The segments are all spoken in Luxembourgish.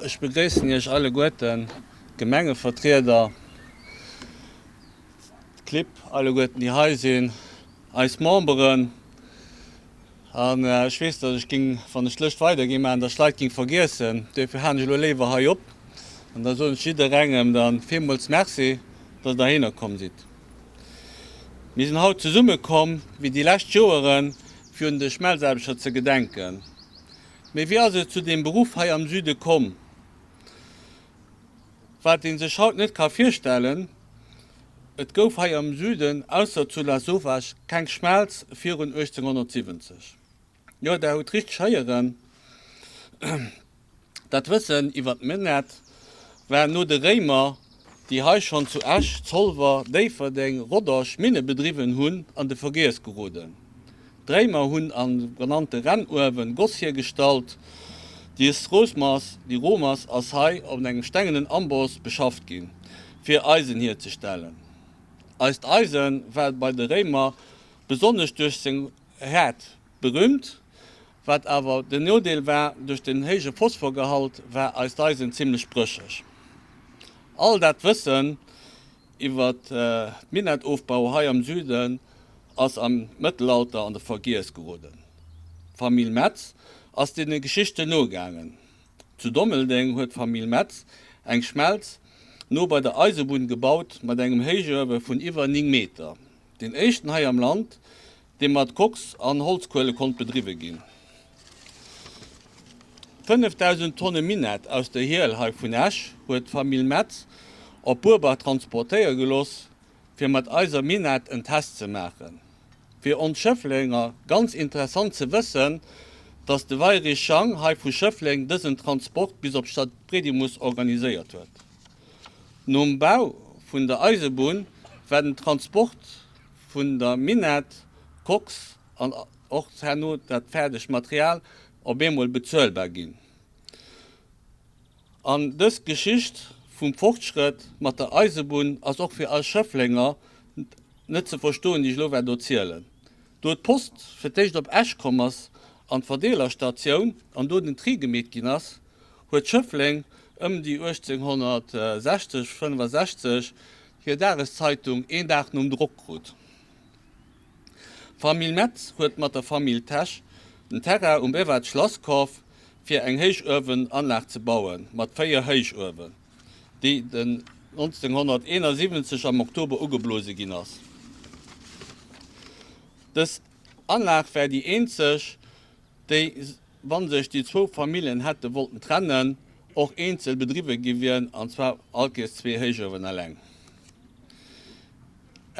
Ech begréissen Iech alleguerten, d'Gemengevertrieder, d'Clibb alleguerten, déi hei sinn, eis Memberen. An ech weess, datt ech géing, wann ech d'Lëscht weider géing maachen, datt ech Leit géing vergiessen. Duerfir halen ech elo léiwer hei op an da soen ech jidderengem da villmools Merci, datt Der heihinner komm sidd. Mir sinn haut zesummekomm, wéi déi lescht Joeren, fir un de Schmelzaarbechter ze gedenken. Mee wéi ass et zu deem Beruff hei am Süde komm? Wat ee sech haut net ka virstellen, Et gouf hei am Süden, ausser zu Lasauvage, keng Schmelz virun 1870. Jo, der hutt richteg héieren, dat Wëssen iwwer d'Minett war no de Réimer, déi hei schonn zu Esch, Zolwer, Déifferdeng, Rodange Minne bedriwwen hunn, an de Vergiess geroden. D'Réimer hunn a genannte Rennuewen Goss hiergestallt. Déi Rohmass, déi Rohmass ass hei op engem stengenen Amboss beschafft ginn, fir Eisen hierzestellen. Eist Eisen war bei de Réimer besonnesch duerch seng Häert berühmt, wat awer den Nodeel war, duerch den héije Phosphorgehalt war eist Eisen zimlech brécheg. All dat Wëssen Iwwer d'Minettofbau hei am Süden ass am Mëttelalter an de Vergiess geroden. D'Famill Metz ass deene Geschichten nogaangen. Zu Dommeldeng huet d'Famill Metz eng Schmelz no bei der Eisebunn gebaut mat engem Héichuewe vun iwwer 9 Meter, deen éischten hei am Land, dee mat Koks an Holzkuele konnt bedriwwe ginn. 5.000 Tonne Minett aus der Hiel hei vun Esch huet d'Famill Metz op Burbach transportéiere geloss, fir mat eiser Minett en Test ze maachen. Fir ons Schëfflenger ganz interessant ze wëssen, dass de Weyrich Jang hei vu Schëffleng dësen Transport bis op Stadbredimus organiséiert huet. Nom Bau vun der Eisebunn war den Transport vun der Minett, Kox an och herno dat fäerdegt Material op eemol bezuelbar ginn. An dës Geschicht vum Fortschrëtt mat der Eisebunn ass och fir eis Schëfflenger net ze verstoen, déi ech elo wäert erzielen. Do d'Post fir d'éischt op Esch komm ass an d'Verdeelerstatioun an do den Tri gemeet ginn ass, huet Schëffleng ëm déi 1860, 65 hir Dageszeitung een Dag nom Drock krut. D'Famill Metz huet mat der Famill Tesch den Terrain um Bevert Schlass kaf fir eng Héichuewenanlag ze bauen, mat 4 Héichuewen, déi den 1971 am Oktober ugeblose ginn ass. Dës Anlag war déi eenzeg, déi, wa sech déi zwou Familljen hätte wollten trennen, och eenzel bedriwwe gi wieren, an zwar allkéiers zwee Héichuewen eleng.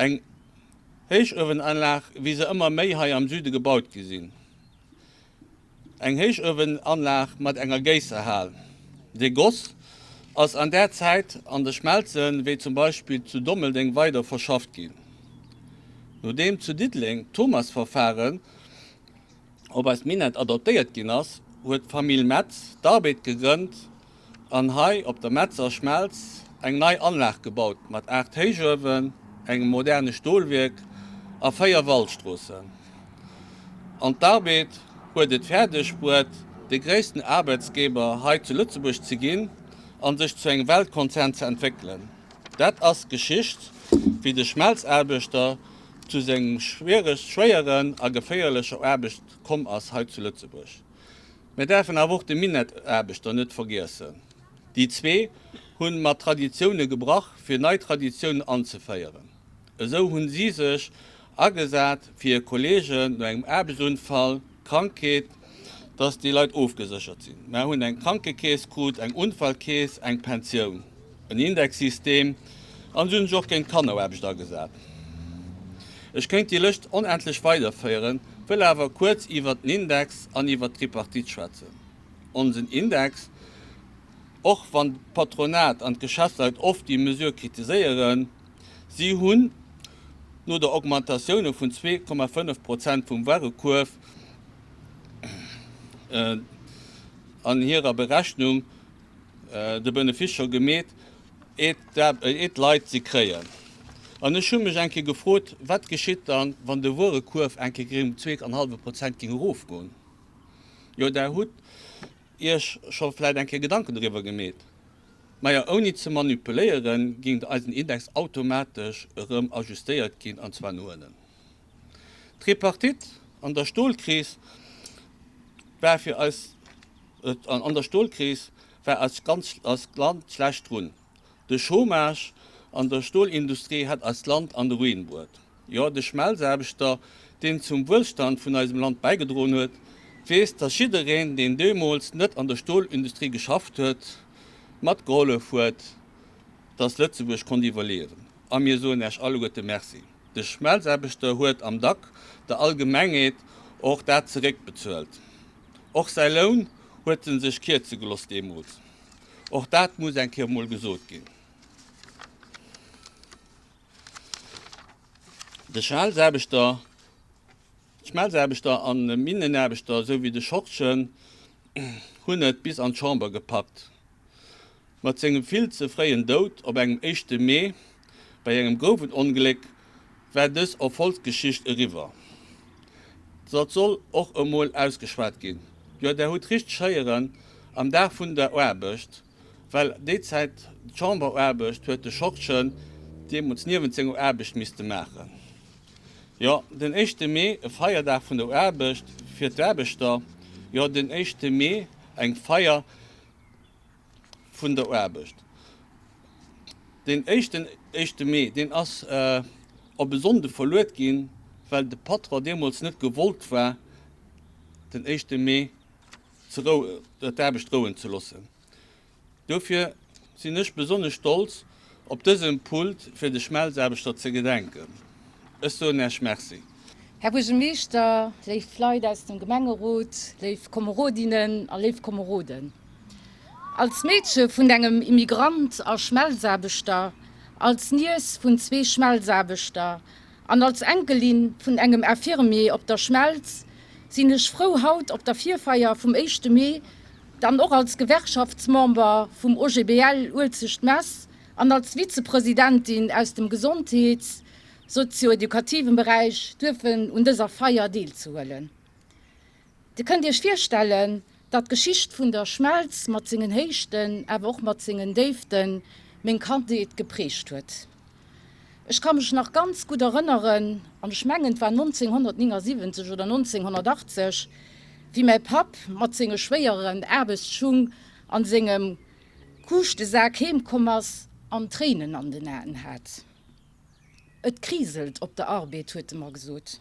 Eng Héichuewenanlag, wéi se ëmmer méi hei am Süde gebaut gi sinn. Eng Héichuewenanlag mat enger Géisserhal. Dee Goss ass an där Zäit an de Schmelzen, wéi zum Beispill zu Dommeldeng, weider verschafft ginn. Nodeem zu Diddeleng d'Thomasverfahren op eist Minett adoptéiert ginn ass, huet d'Famill Metz d'Arbed gegrënnt an hei op der Metzer Schmelz eng nei Anlag gebaut mat 8 Héichuewen, engem moderne Stolwierk a 4 Waldstroossen. An d'Arbed huet et fäerdeg bruet, de gréissten Arbedsgeber hei zu Lëtzebuerg ze ginn an sech zu engem Weltkonzern ze entwéckelen. Dat ass d'Geschicht, wéi de Schmelzaarbechter zu sengem schwéieren a geféierlecher Aarbecht komm ass hei zu Lëtzebuerg. Mir däerfen awer och de Minettaarbechter net vergiessen. Déi zwee hunn mat Traditioune gebrach, fir nei Traditiounen anzeféieren. Esou hunn si sech agesat fir hir Kollegen no engem Aarbechtsunfall, Krankheet, dass déi Leit ofgeséchert sinn. Mer hunn eng Krankekeess krut, eng Unfallkeess, eng Pensioun, en Indexsystem an si hunn sech och géint d'Kanneraarbecht agesat. Ech kéint déi Lëscht onendlech weiderféieren, wëll awer kuerz iwwert den Index an iwwert d'Tripartite schwätzen. Onsen Index, och wann d'Patronat an d'Geschäftsleit oft déi Mesure kritiséieren, si hunn no der Augmentatioune vun 2,5 Prozent vum Warekuerf an hirer Berechnung de Benefice scho gemeet, eet d'Leit se kréien. An ech hu mech eng Kéier gefrot, wat geschitt dann, wann de Wuerekuerf eng Kéier géing um zweek an hallwe Prozent géing erofgoen? Jo, Der hutt Iech scho vläicht eng Kéier Gedanken doriwwer gemeet. Majo, ouni ze manipuléieren, géing eisen Index automatesch erëm ajustéiert ginn, an zwar no ënnen. D'Tripartite an der Stolkris war fir eis an der Stolkris war eist ganz eist Land schlecht drun. De Chômage an der Stolindustrie hätt eist Land an de Ruin bruet. Jo, de Schmelzaarbechter, deen zum Wuelstand vun eisem Land bäigedroen huet, weess, dass jiddereen, deen deemools net an der Stolindustrie geschafft huet, matgehollef huet, dass Lëtzebuerg konnt iwwerliewen. A mir soen Äech alleguerte Merci. De Schmelzaarbechter huet am Dack der Allgemengheet och dat zeréckbezuelt. Och säi Loun huet en sech kierze geloss deemools. Och dat muss eng Kéier emol gesot ginn. De Schmelzaarbechter, d'Schmelzaarbechter an Minnenaarbechter esou wéi de Schortgen hunn et bis an d'Chamber gepackt. Mat sengem vill ze fréien Doud op engem éischte Mee bei engem Grouwenongléck war dës Erfolgsgeschicht eriwwer. Dat soll och emol ausgeschwat ginn. Jo, der hutt richteg héieren, am Dag vun der Aarbecht, well déi Zäit d'Chamberaarbecht huet de Schortgen deemools niewent senger Aarbecht misste maachen. Jo, den éischte Mee, e Feierdag vun der Aarbecht fir d'Aarbechter. Jo, den éischte Mee, eng Feier. Vun der Aarbecht. Deen éischten éischte Mee, deen ass op e Sonnde verluet ginn, well de Patron deemools net gewollt war, den éischte Mee ze rou, d'Aarbecht rouen ze loossen. Dofir sinn ech besonnesch stolz, op dësem Pult fir de Schmelzaarbechter ze gedenken. Ech soen Äech Merci. Här Buergermeeschter, léif Leit aus dem Gemengerot, léif Komerodinnen a léif Komeroden. Als Meedche vun engem Immigrant a Schmelzaarbechter, als Niess vun zwee Schmelzaarbechter an als Enkelin vun engem Infirmier op der Schmelz sinn ech frou haut op der Virfeier vum éischte Mee dann och als Gewerkschaftsmember vum OGBL Uelzecht-Mess an als Vizepresidentin aus dem Gesondheets-, sozio-edukativen Beräich duerfen un dëser Feier deelzehuelen. Dir kënnt Iech virstellen, datt d'Geschicht vun der Schmelz mat sengen Héichten, awer och mat sengen Déiften, meng Kandheet geprägt huet. Ech ka mech nach ganz gutt erënneren, an ech mengen et war 1979 oder 1980, wéi mäi Papp mat senge schwéieren Aarbechtsschung an sengem Kuuschtesak heem komm ass an Tréinen an den Aen hat. Et kriselt op der Arbeet, huet e mer gesot.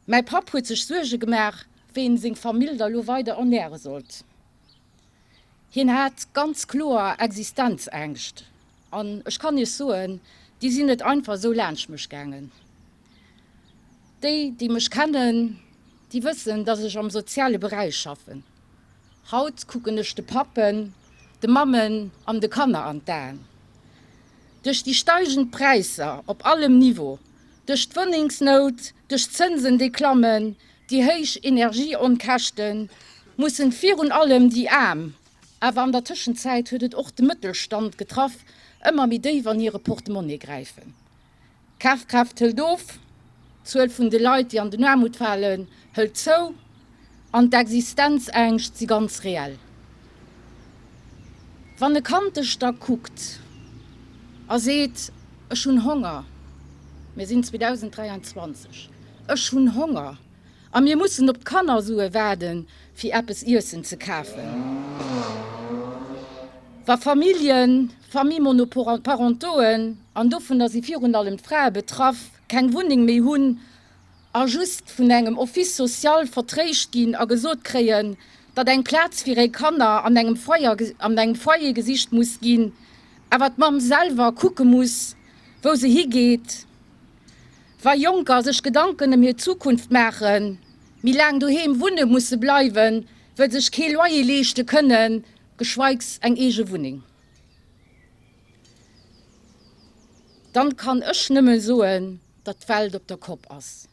Mäi Papp huet sech Suerge gemaach, wéi en seng Famill da lo weider ernäre sollt. Hien hat ganz kloer Existenzängscht an ech kann iech soen, déi sinn net einfach esou laanscht mech gaangen. Déi, déi mech kennen, déi wëssen, dass ech am soziale Beräich schaffen. Haut kucken ech de Pappen, de Mammen an de Kanner an d'Aen. Duerch déi steigend Präisser op allem Niveau, duerch d'Wunnengsnout, duerch d'Zënsen déi klammen, déi héich Energieonkäschten, mussen virun allem déi Aarm, awer an der Tëschenzäit huet et och de Mëttelstand getraff, ëmmer méi déif an hire Portemonnaie gräifen. D'Kafkraaft hëlt of, d'Zuel vun de Leit, déi an den Aarmut falen, hëlt zou an d'Existenzängscht si ganz reell. Wann e Kand dech da kuckt a seet, Ech hunn Honger, mir sinn 2023, ech hunn Honger a mir mussen op d'Kannersue waarden, fir eppes iessen ze kafen. Wa Familljen, Famille monoparentoen, an dovunner si virun allem d'Frae betraff, keng Wunneng méi hunn a just vun engem Office social vertréischt ginn a gesot kréien, datt eng Plaz fir hir Kanner an engem Foyer an engem Foyer gesicht muss ginn, awer d'Mamm selwer kucke muss, wou se higeet. Wa Jonker sech Gedanken ëm hir Zukunft maachen, méi laang doheem wunne musse bleiwen, wëll sech kee Loyer leeschte kënnen, geschweigs eng eege Wunneng. Dann kann ech nëmme soen, datt d'Welt op der Kopp ass.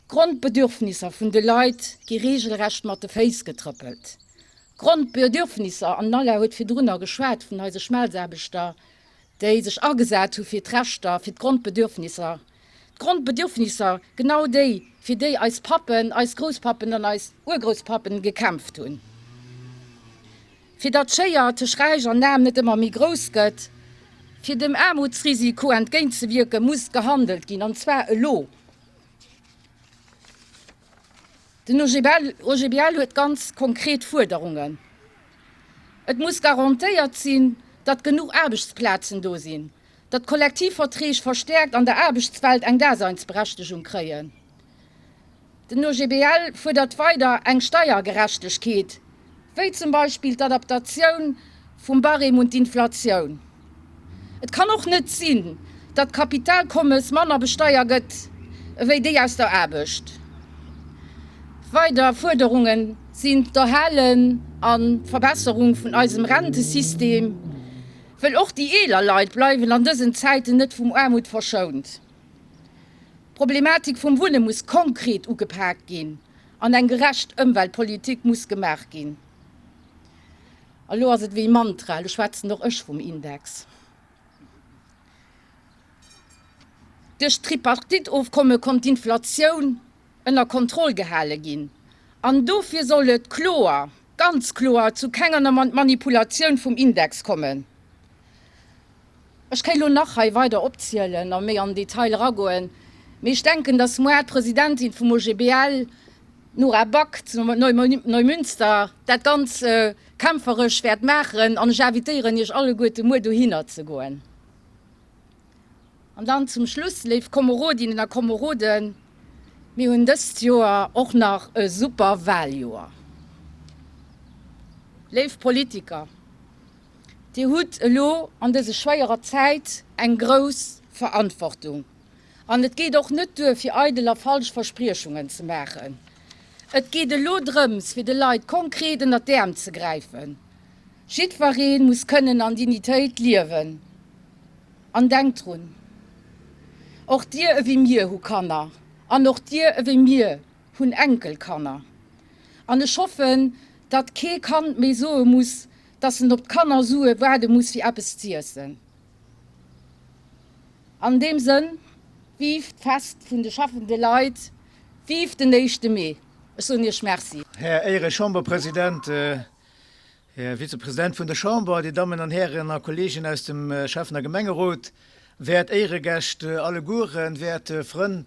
D'Grondbedürfnisser vun de Leit gi regelrecht mat de Féiss getrëppelt. D'Grondbedürfnisser, an den Alain huet virdrunner geschwat vun eise Schmelzaarbechter, déi sech agesat hu fir d'Rechter, fir d'Grondbedürfnisser, d'Grondbedürfnisser, genau déi, fir déi eis Pappen, eis Grousspappen an eis Urgrousspappen gekämpft hunn. Fir datt d'Schéier tëscht Räich an Aarm net ëmmer méi grouss gëtt, fir dem Aarmutsrisiko entgéintzewierken, muss gehandelt ginn, an zwar elo. Den OGBL huet ganz konkret Fuerderungen. Et muss garantéiert sinn, datt genuch Aarbechtsplazen do sinn, datt d'Kollektivverträg verstäerkt an der Aarbechtswelt eng Daseinsberechtegung kréien. Den OGBL fuerdert weider eng Steiergerechtegkeet, wéi zum Beispill d'Adaptatioun vum Barème un d'Inflatioun. Et kann och net sinn, datt Kapitalkommes manner besteier gëtt ewéi déi aus der Aarbecht. Weider Fuerderunge sinn d'Erhalen an d'Verbesserung vun eisem Rentesystem, wëll och déi eeler Leit bleiwen an dësen Zäiten net vum Aarmut verschount. D'Problematik vum Wunne muss konkret ugepaakt ginn an eng gerecht Ëmweltpolitik muss gemaach ginn. A lo ass et wéi Mantra, lo schwätzen och ech vum Index. Duerch d'Tripartite-Ofkomme konnt d'Inflatioun ënner Kontroll gehale ginn an dofir soll et kloer, ganz kloer zu kenger Manipulatioun vum Index kommen. Ech kéint elo nach hei weider opzielen a méi an den Detail eragoen, mee ech denken, dass muar d'Presidentin vum OGBL, d'Nora Back zu Neumünster, dat ganz kämpferesch wäert maachen an ech invitéieren Iech alleguerte muer dohinner ze goen. An dann zum Schluss, léif Komerodinnen a Komeroden, mir hunn dëst Joer och nach e super Wahljoer. Léif Politiker, Dir hutt elo an dëse schwéierer Zäit eng grouss Verantwortung. An et geet och net duer, fir eidel a falsch Verspriechungen ze maachen. Et geet elo drëms, fir de Leit konkret ënnert d'Äerm ze gräifen. Jiddweree muss kënnen an Dignitéit liewen. An denkt drun, Och dir ewéi mir hu Kanner an och dir ewéi mir hunn Enkelkanner. An ech hoffen, datt kee Kand méi soe muss, datt en op d'Kannersue waarde muss fir eppes z'iessen. An deem Sënn, Vive d'Fest vun de schaffende Leit, vive den éischte Mee! Ech soen Iech Merci. Här Éiere-Chamberpresident, Här Vizepresident vun der Chamber, Dir Dammen an Hären a Kolleegen aus dem Schäffen a Gemengerot, wäert Éieregäscht allegueren, wäert Frënn,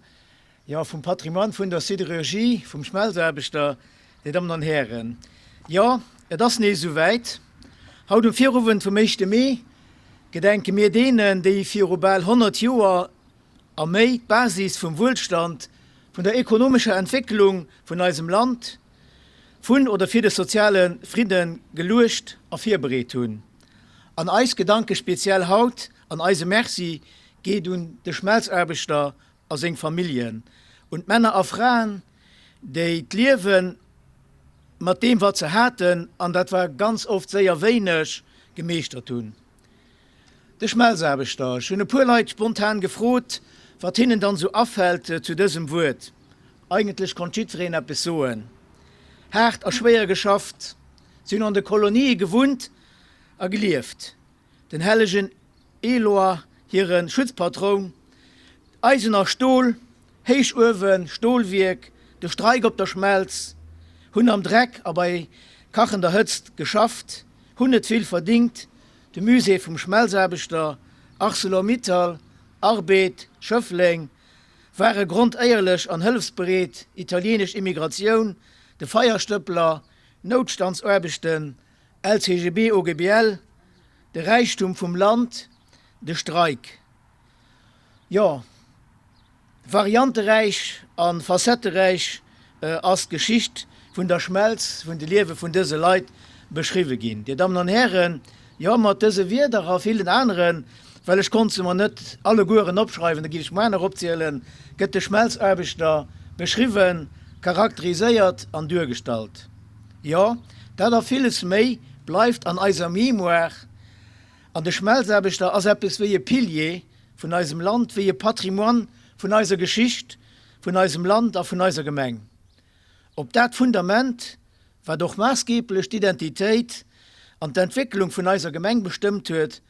jo, vum Patrimoine vun der Sidérurgie, vum Schmelzaarbechter, Dir Dammen an Hären, jo, et ass nees esou wäit. Haut um Virowend vum éischte Mee gedenke mir deenen, déi viru bal 100 Joer a méi d'Basis vum Wuelstand, vun der ekonomescher Entwécklung vun eisem Land, vun oder fir de soziale Fridde geluecht a virbereet hunn. An eis Gedanke speziell haut an eise Merci geet un de Schmelzaarbechter a seng Familljen, un d'Männer a Fraen, déi d'Liewe mat deem, wat se haten, an dat war ganz oft séier wéineg, gemeeschtert hunn. De Schmelzaarbechter, Ech hunn e puer Leit spontan gefrot, wat hinnen dann esou afält zu dësem Wuert. Eigentlech konnt jiddwereen eppes soen. Haart a schwéier geschafft, si hunn an de Kolonië gewunnt a gelieft. Den hellegen Eloi, hire Schutzpatroun, Eisen a Stol, Héichuewen, Stolwierk, de Streik op der Schmelz, hunn am Dreck a bei kachender Hëtzt geschafft, hunn net vill verdingt, de Musée vum Schmelzaarbechter, Arcelor-Mittal, Arbed, Schëffleng, ware grondéierlech an hëllefsbereet, italienesch Immigratioun, de Feierstëppler, Noutstandsaarbechten, LCGB-OGBL, de Räichtum vum Land, de Streik. Jo, varianteräich a facetteräich ass d'Geschicht vun der Schmelz, vun de Liewe vun dëse Leit beschriwwe ginn. Dir Dammen an Hären, jo, mat dëse Wierder a villen anere. well ech konnt se mer net allegueren opschreiwen, da géif ech mer aner opzielen, gëtt de Schmelzaarbechter beschriwwen, charakteriséiert an duergestallt. Jo, dat a villes méi bleift an eiser Mémoire, an de Schmelzaarbechter ass eppes wéi e Pilier vun eisem Land, wéi e Patrimoine vun eiser Geschicht, vun eisem Land a vun eiser Gemeng. Op dat Fundament, wat och maassgeeblech d'Identitéit an d'Entwécklung vun eiser Gemeng bestëmmt huet,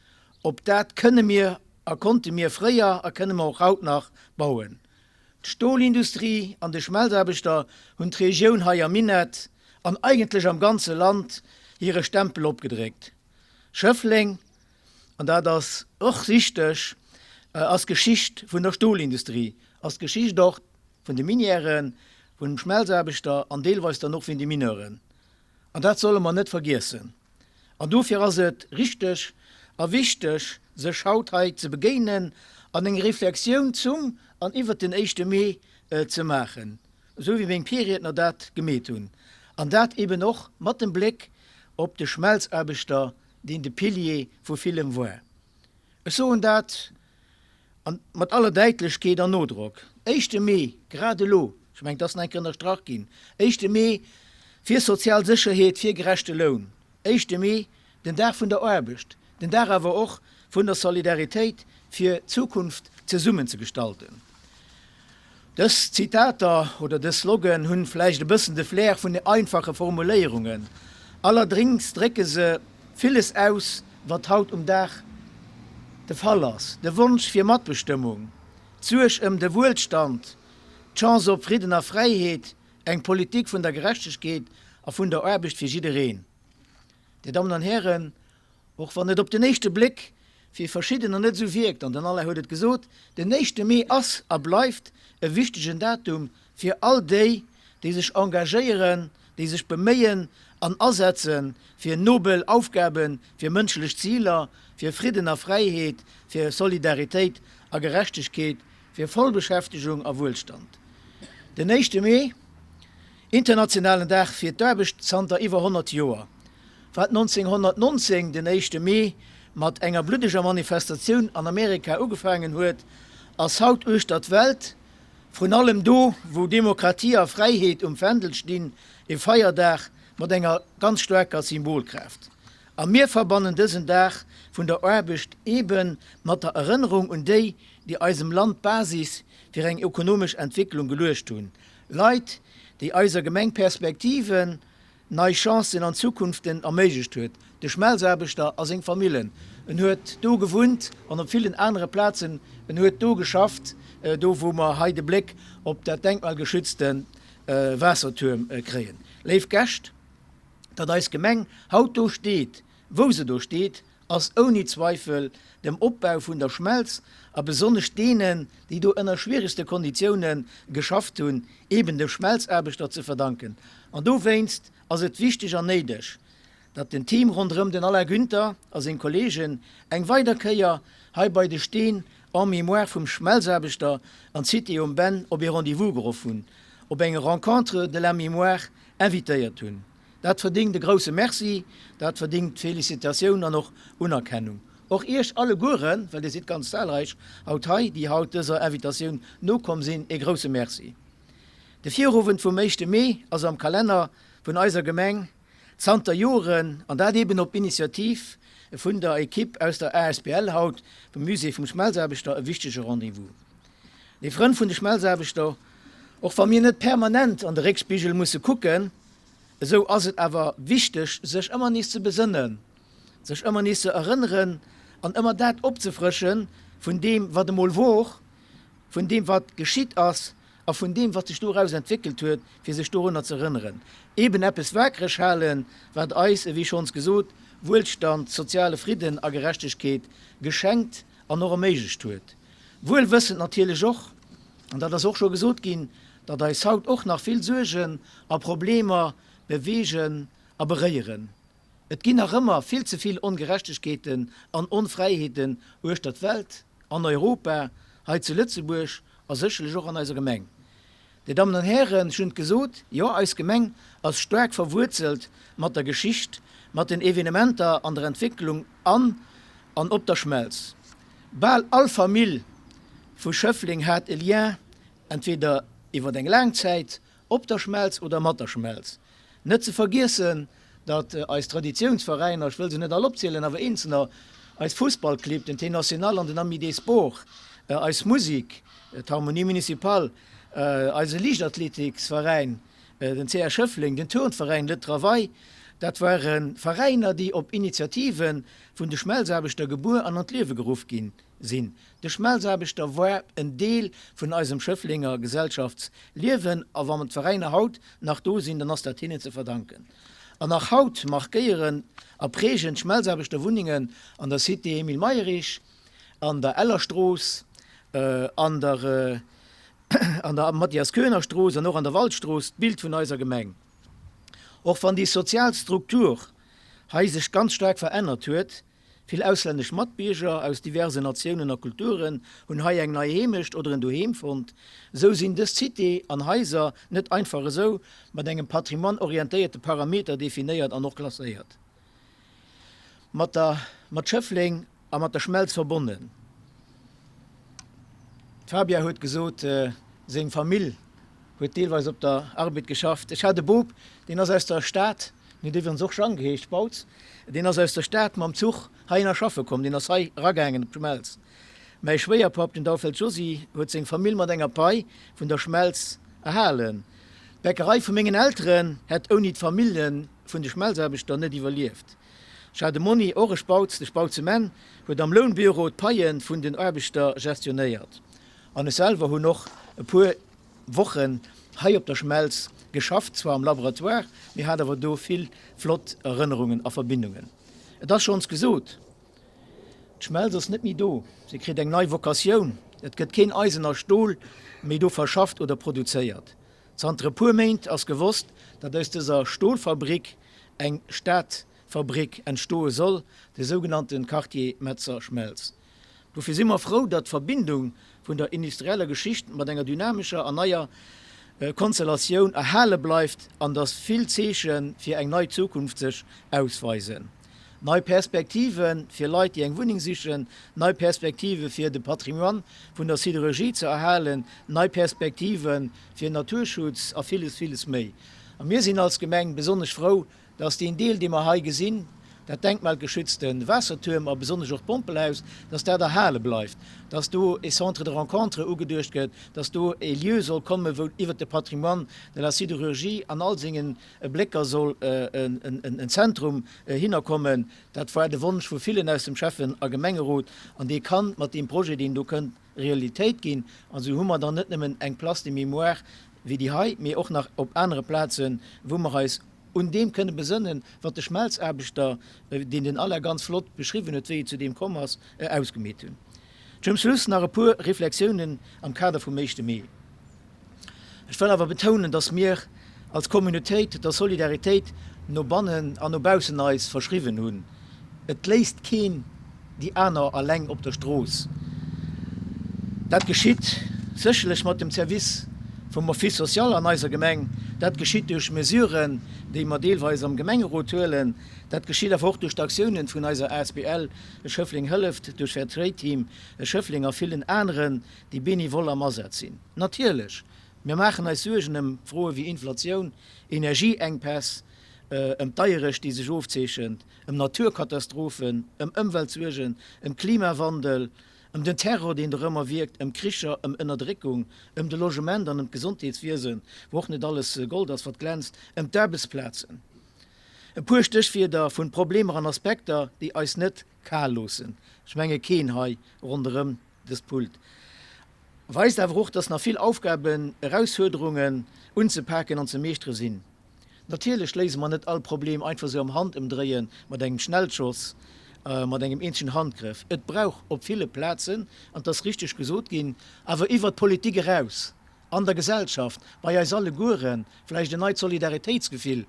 op dat kënne mir a konnte mir fréier a kënne mer och haut nach bauen. D'Stolindustrie an de Schmelzaarbechter hunn d'Regioun hei am Minett an eigentlech am ganze Land hire Stempel opgedréckt. Schëffleng, an dat ass och richteg, ass d'Geschicht vun der Stolindustrie, ass d'Geschicht och vun de Minièren, vun dem Schmelzaarbechter an deelweis dann och vun de Mineuren. An dat solle mer net vergiessen. An dofir ass et richteg a wichteg, sech haut hei ze begéinen an eng Reflexioun zum an iwwert den éischte Mee ze maachen, esou wéi meng Virriedner dat gemeet hunn, an dat eben och mat dem Bléck op de Schmelzaarbechter, deen de Pilier vu villem war. Ech soen dat an mat aller Däitlechkeet an Nodrock, Éischte Mee, grad elo, ech mengen, et ass nach eng Kéier ënnerstrach ginn, éischte Mee fir sozial Sécherheet, fir gerechte Loun, éischte Mee, den Dag vun der Aarbecht, den Dag awer och vun der Solidaritéit, fir d'Zukunft zesummen ze gestalten. Dës Zitater oder dës Slogan hunn vläicht e bëssen de Flair vun einfache Formuléierungen, allerdrings drécke se villes aus, wat haut um Dag de Fall ass, de Wonsch fir Matbestëmmung, d'Suerg ëm de Wuelstand, d'Chance op Fridden a Fräiheet, eng Politik vun der Gerechtegkeet a vun der Aarbecht fir jiddereen. Dir Dammen an Hären, Och wann et op den éischte Bléck fir verschiddener net esou wierkt, an den Alain huet et gesot, den éischte Mee ass a bleift e wichtegen Datum fir all déi, déi sech engagéieren, déi sech beméien an asetze fir nobel Aufgaben, fir mënschlech Ziler, fir Fridden a Fräiheet, fir Solidaritéit a Gerechtegkeet, fir Vollbeschäftegung a Wuelstand. Den éischte Mee, internationalen Dag fir d'Aarbecht zanter iwwer 100 Joer. Wat 1919 den éischte Mee mat enger bluddeger Manifestatioun an Amerika ugefaangen huet, ass haut uechter d'Welt, vrun allem do wou Demokratie a Fräiheet um Fändel stinn, e Feierdag mat enger ganz staarker Symbolkraaft. A mir verbannen dësen Dag vun der Aarbecht eebe mat der Erënnerung un déi, déi eisem Land d'Basis fir eng ökonomesch Entwécklung geluecht hunn, Leit, déi eiser Gemeng Perspektiven, nei Chancen an Zukunften erméiglecht huet, de Schmelzaarbechter a seng Famillen. En huet do gewunnt an op villen anere Plazen, en huet do geschafft, do wou mer hei de Bléck op dat denkmalgeschützte Waassertuerm kréien. Léif Gäscht, datt eis Gemeng haut do steet, wou se do steet, ass ouni Zweifel dem Opbau vun der Schmelz a besonnesch deenen, déi do ënner schwieregste Konditioune geschafft hunn, eben de Schmelzaarbechter ze verdanken. An dowéinst ass et wichteg an néideg, datt den Team ronderëm den Alain Günther a seng Kolleegen eng weider Kéier hei bei de Steen en mémoire vum Schmelzaarbechter an d'Cité um Benn op ee Rendez-vous geruff hunn, op eng Rencontre de la mémoire invitéiert hunn. Dat verdéngt e grousse Merci, dat verdéngt Felicitatioun an och Unerkennung. Och Iech allegueren, well Dir sidd ganz zahlreich haut hei, déi haut dëser Invitatioun nokomm sinn, e grousse Merci. De Virowend vum éischte Mee ass am Kalenner vun eiser Gemeng zanter Joren, an dat eben op Initiativ vun der Equipe aus der asbl haut vum Musée vum Schmelzaarbechter, e wichtege Rendez-vous. Léif Frënn vun de Schmelzaarbechter, och wa mir net permanent an de Réckspigel musse kucken, Esou ass et awer wichteg, sech ëmmer nees ze besënnen, sech ëmmer nees ze erënneren an ëmmer dat opzefrëschen vun deem, wat emol wor, vun deem, wat geschitt ass a vun deem, wat sech doraus entwéckelt huet, fir sech dorunner ze erënneren. Eben eppes waakreg halen, wat eis, ewéi schonns gesot, Wuelstand, soziale Fridden a Gerechtegkeet geschenkt an och erméiglecht huet. Wuel wëssend natierlech och, an dat ass och scho gesot ginn, datt eis haut och nach vill Suergen a Problemer beweegen a beréieren. Et ginn nach ëmmer vill ze vill Ongerechtegkeeten an Onfräiheeten uechter d'Welt, an Europa, hei zu Lëtzebuerg a sécherlech och an eiser Gemeng. Dir Dammen an Hären, ech hunn et gesot, jo, eis Gemeng ass staark verwuerzelt mat der Geschicht, mat den Evenementer an der Entwécklung an an op der Schmelz. Bal all Famill vu Schëffleng hat e Lien, entweder iwwer eng laang Zäit op der Schmelz oder mat der Schmelz. Net ze vergiessen, datt eis Traditiounsveräiner, ech wëll se net all opzielen, awer eenzelner, eis Fussballclibb, den T-National an den Amis des Sports, eis Musik, d'Harmonie Municipale, eise Liichtathletiksveräin, den CR Schëffleng, den Turnveräin Le Travail, dat ware Veräiner, déi op Initiative vun de Schmelzaarbechter gebuer an an d'Liewe geruff gi sinn. De Schmelzaarbechter war en Deel vun eisem Schëfflenger Gesellschaftsliewen a wann d'Veräiner haut nach do sinn, dann ass dat hinnen ze verdanken. An nach haut markéieren a prägen d'Schmelzaarbechterwunnengen an der Cité Emile Mayrisch, an der Ellerstrooss, an der an der Mathias Koener Strooss an och an der Waldstrooss d'Bild vun eiser Gemeng. Och wann déi sozial Struktur hei sech ganz staark verännert huet, vill auslännesch Matbierger aus diversen Natiounen a Kulturen hunn hei eng nei Heemecht oder en Doheem fonnt, esou sinn dës Cité an Haiser net einfach esou mat engem patrimoine-orientéierte Parameter definéiert an och klasséiert. Mat der mat Schëffleng a mat der Schmelz verbonnen. D'Fabia huet gesot, seng Famill huet deelweis op der Arbed geschafft. Ech hat e Bop, deen ass aus der Stad, deen huet iwwregens och Jang geheescht, Spautz, deen ass aus der Stad mam Zuch heihinner schaffe komm, deen ass hei eragaangen op d'Schmelz. Mäi Schwéierpapp, den Daufelt Josy, huet seng Famill mat enger Pai vun der Schmelz erhalen. D'Bäckerei vu mengen Elteren hätt ouni d'Famillje vun de Schmelzaarbechter net iwwerlieft. Ech hat e Monni, och e Spautz, de Spautze Menn, huet am Lounbüro d'Paie vun den Aarbechter gestionnéiert. An ech selwer hunn och e puer Wochen hei op der Schmelz geschafft, zwar am Laboratoire, mee hat awer do vill flott Erënnerungen a Verbindungen. Et ass schonns gesot, d'Schmelz ass net méi do, se kritt eng nei Vocatioun, et gëtt keen Eisen a Stol méi do verschafft oder produzéiert. Zanter e puer Méint ass gewosst, datt aus dëser Stolfabrik eng Stadfabrik entstoe soll, de sougenannte Quartier Metzer-Schmelz. Dofir si mer frou, datt d'Verbindung vun der industrieller Geschicht mat enger dynamescher an neier Konstellatioun erhale bleift an datt vill Zeeche fir eng nei Zukunft sech ausweisen. Nei Perspektive fir Leit, déi eng Wunneng sichen, nei Perspektive fir de Patrimoine vun der Sidérurgie ze erhalen, nei Perspektive fir Naturschutz a villes, villes méi. A mir sinn als Gemeng besonnesch frou, dass deen Deel, dee mer hei gesinn, dat denkmalgeschützte Waassertuerm a besonnesch och d'Pompelhaus, dass dat erhale bleift, dass do e Centre de rencontre ugeduecht gëtt, dass do e Lieu soll kommen, wou iwwert de Patrimoine de la sidérurgie an all sengen E Blécker soll en Zentrum hinner kommen. Dat war de Wonsch vu villen aus dem Schäffen a Gemengerot an dee kann mat deem Projet, deen do kënnt, Realitéit ginn. An esou hu mer dann net nëmmen eng Place de mémoire wéi déi hei, mee och nach op anere Plazen, wou mer eis un deem kënne besënnen, wat de Schmelzaarbechter, deen den Alain ganz flott beschriwwen huet, wéi et zu deem komm ass, ausgemeet hunn. Zum Schluss nach e puer Reflexiounen am Kader vum éischte Mee. Ech wëll awer betounen, dass mir als Communautéit der Solidaritéit no bannen an no baussen eis verschriwwen hunn. Et léisst keen déi aner alleng op der Strooss. Dat geschitt sécherlech mat dem Service vum Office social an eiser Gemeng, dat geschitt duerch Mesuren, déi mer deelweis am Gemengerot huelen, dat geschitt awer och duerch d'Aktiounen vun eiser asbl Schëffleng hëlleft, duerch Fair Trade Team Schëffleng a villen aneren, déi benevol am Asaz sinn. Natierlech, mir maachen eis Suergen ëm Froe wéi Inflatioun, Energieenkpäss, ëm d'Deierecht, déi sech ofzeechent, ëm Naturkatastrophen, ëm Ëmweltsuergen, ëm Klimawandel, ëm den Terror, deen dorëmmer wierkt, ëm Kricher, ëm Ënnerdréckung, ëm de Logement an ëm d'Gesondheetswiesen, wou och net alles Gold ass, wat glänzt, ëm d'Aarbechtsplazen. E puer Stéchwierder vun Problemer an Aspekter, déi eis net kal loossen. Ech menge keen hei ronderëm Dëst Pult weist awer och, dass nach vill Aufgaben, Erausfuerderungen unzepaken an ze meeschtere sinn. Natierlech léise mer net all Problem einfach sou am Handëmdréie mat engem Schnellschoss, mat engem eenzegen Handgrëff. Et brauch op ville Plazen, an et ass richteg gesot ginn, awer iwwert d'Politik eraus, an der Gesellschaft, bei eis allegueren, vläicht en neit Solidaritéitsgefill,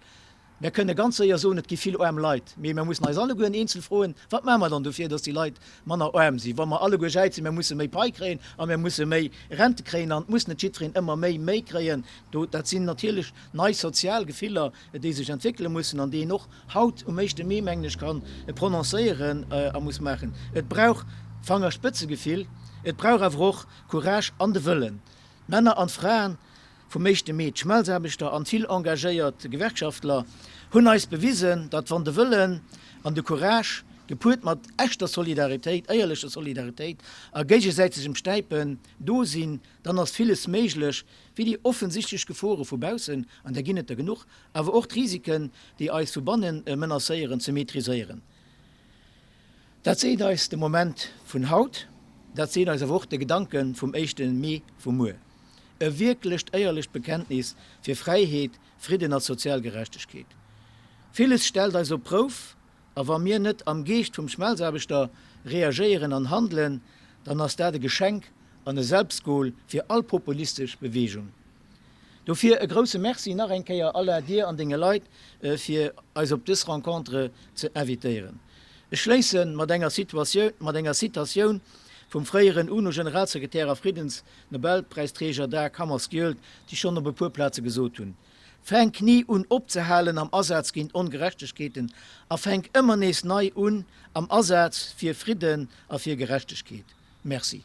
Mär kënne ganz séier soen, et gi vill aarm Leit, mee mär mussen eis allegueren eenzel froen, Wat maache mer dann dofir, datt déi Leit manner aarm sinn? Wa mer alleguer jäizen, mär musse méi Pai kréien a mär musse méi Rente kréien an et muss net jiddwereen ëmmer méi, méi kréien, do, dat sinn natierlech nei sozial Gefiller, déi sech entwéckele mussen an déi een och haut um éischte Mee, mengen ech, ka prononcéieren a muss maachen. Et brauch. Fangerspëtzegefill, et brauch awer och Courage an de Wëllen. D'Männer an d'Fraen vum éischte Mee, d'Schmelzaarbechter an vill engagéiert Gewerkschaftler hunn eis bewisen, datt wann de Wëllen an de Courage, gepuert mat echter Solidaritéit, éierlecher Solidaritéit a géigesäitegem Stäipen do sinn, dann ass villes méiglech, wéi déi offensichtlech Gefore vu baussen, an där ginn et der genuch, awer och d'Risiken, déi eis vu banne menacéieren, ze maîtriséieren. Dat seet eis de Moment vun haut, dat seet eis awer och de Gedanke vum éischte Mee vu muer. E wierklecht éierlecht Bekenntnis fir Fräiheet, Fridden a sozial Gerechtegkeet. Villes stellt eis op d'Prouf, a wa mir net am Geescht vum Schmelzaarbechter reagéieren an handelen, dann ass dat e Geschenk an e Selbstgol fir all populistesch Beweegung. Dofir e grousse Merci nach eng Kéier, Alain, dir an denge Leit, fir eis op dës Rencontre ze invitéieren. Ech schléisse mat enger mat enger Citatioun vum fréieren UNO-Generalsekretär a Friddensnobelpräisträger Dag Hammarskjöld, déi ech schonn op e puer Plaze gesot hunn, Fänk ni un opzehalen am Asaz géint Ongerechtegkeeten a fänk ëmmer nees nei un am Asaz fir Fridden a fir Gerechtegkeet. Merci.